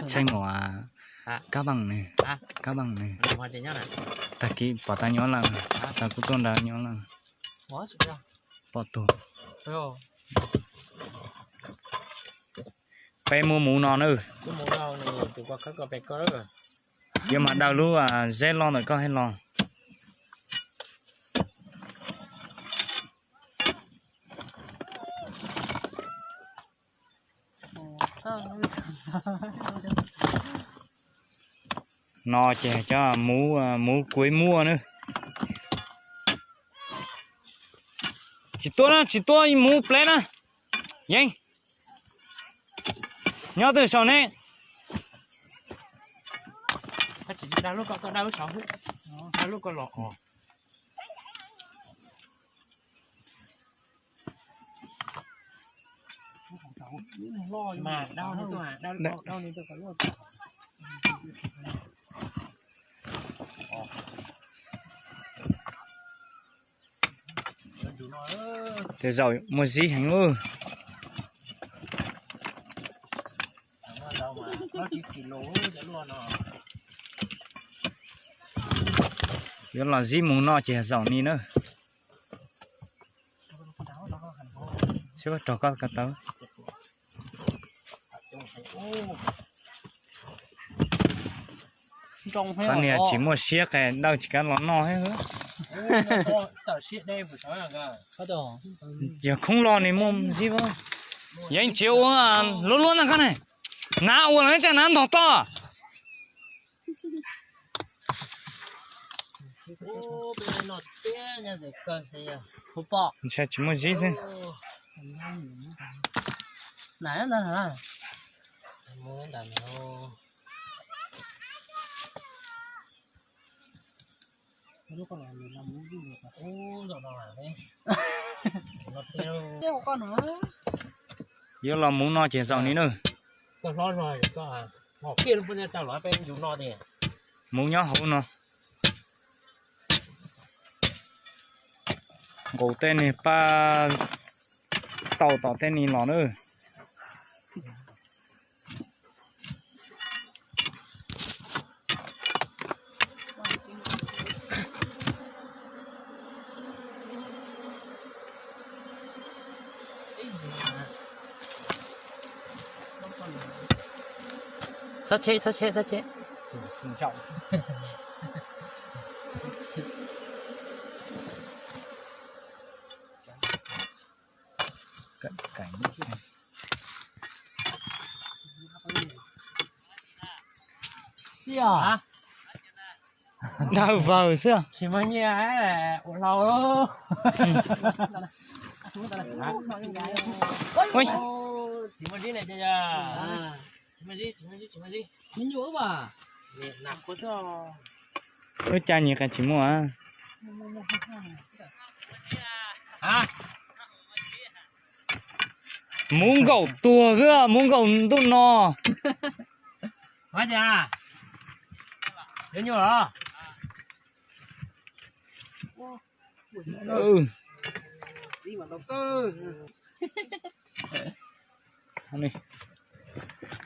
Tsheej mus, Kab Npaaj ne, Kab Npaaj ne. Tag kis pom tau nyob lawm, tau kuv tuaj nrad nyob lawm. Pom tug. Peb muab muv no na. Yuav mas daws lub zeb loj ntawm koj hais los. No ces cov muv, muv kuv muaj na. Tsis tuaj na, tsis tuaj muv plev na. Yeeb, nyob twg saum ne? Tej zaum muaj zib heev ub. Yuav los zib mus no ces zaum ni na. Seb puas rog koj ko taw. Qhov niag tsis muaj siab qe dawj tsis kav los noj thiab. Yog khoob los nws muaj zib. Yeej tsis ua luaj luaj ntag koj ne. Nav ua los tsam nav ntog toj. Ntshai tsis muaj zib xwb. Yuav los muv no ces zaum ni na. Muv nyob hauv no. Nqus tej niag paj tau tom tej ni los na. Txhob cheb, txhob cheb, txhob cheb. Dag vawg xwb. Tsis muaj nyiaj ua hlau. Tsis muaj zib ne, tsis muaj zib, tsis muaj zib, tsis muaj zib. Lub caij nyias qe tsis muaj. Muv nkaum tuag xwb, muv nkaum ntuj no.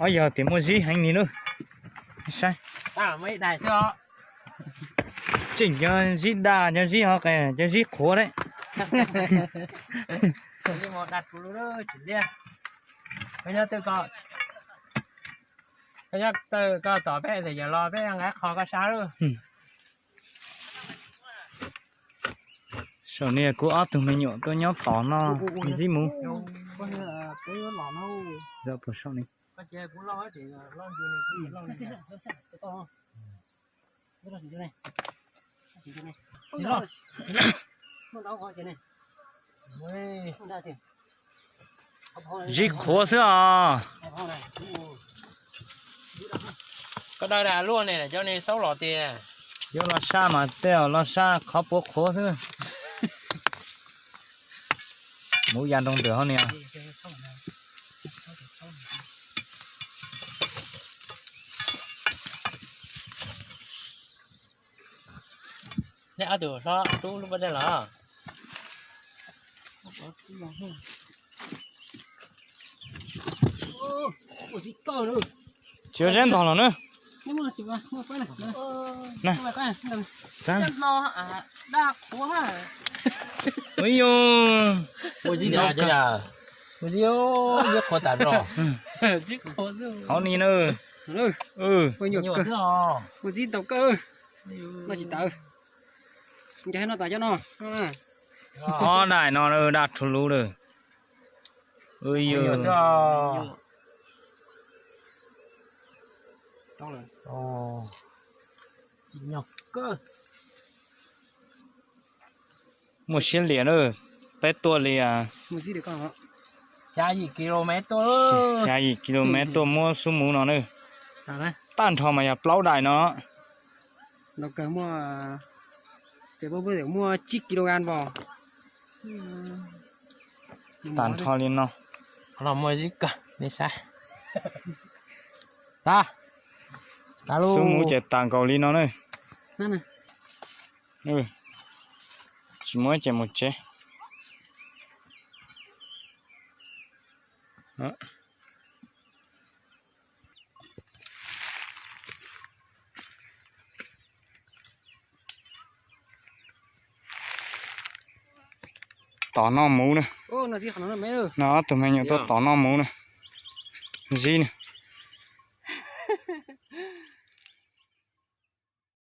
Ob yog tias muaj zib heev ni lub. Saib. Tseem cov zib daj, cov zib ho qe, cov zib qhuav dab. Koj nyob twg koj tom peb, yog los peb nqa qho koj sab lawm. Saum ni kuv ob tug me nyuam tuaj nyob tod no, zib muv. Zib qhuav xwb os. Koj dawj dag luaj ne, cov ne xaub los tiag. Yuav los sab mas tej los sab qhov puav qhuav xwb. Muv ya nroo ntws hauv ni. Nej ob tug hlob tub lub pob dej los? Tsis ua zeb ntog los na. Ua zeb ntog kawg. Ua zeb qhuav tas zog. Hauv ni na. Ua zeb ntog kawg. Noj tsis tawm. Ncav no tas cov no. Ob daim no daj rhuv lub lawm. Muaj siab liam na, peb tuaj li xya yim kilomev tuaj muab xub muv no na. Tag nrho mas yog plaub daim no. Muaj tsib kilogram os. Tag nrho li no. Los muaj zib kawg ne saib. Xub muv ces tas nkaus li no na. Tsis muaj ces mus tsev. Tos noj muv na. No ob tug me nyuam tuaj tos noj muv na. Zib na.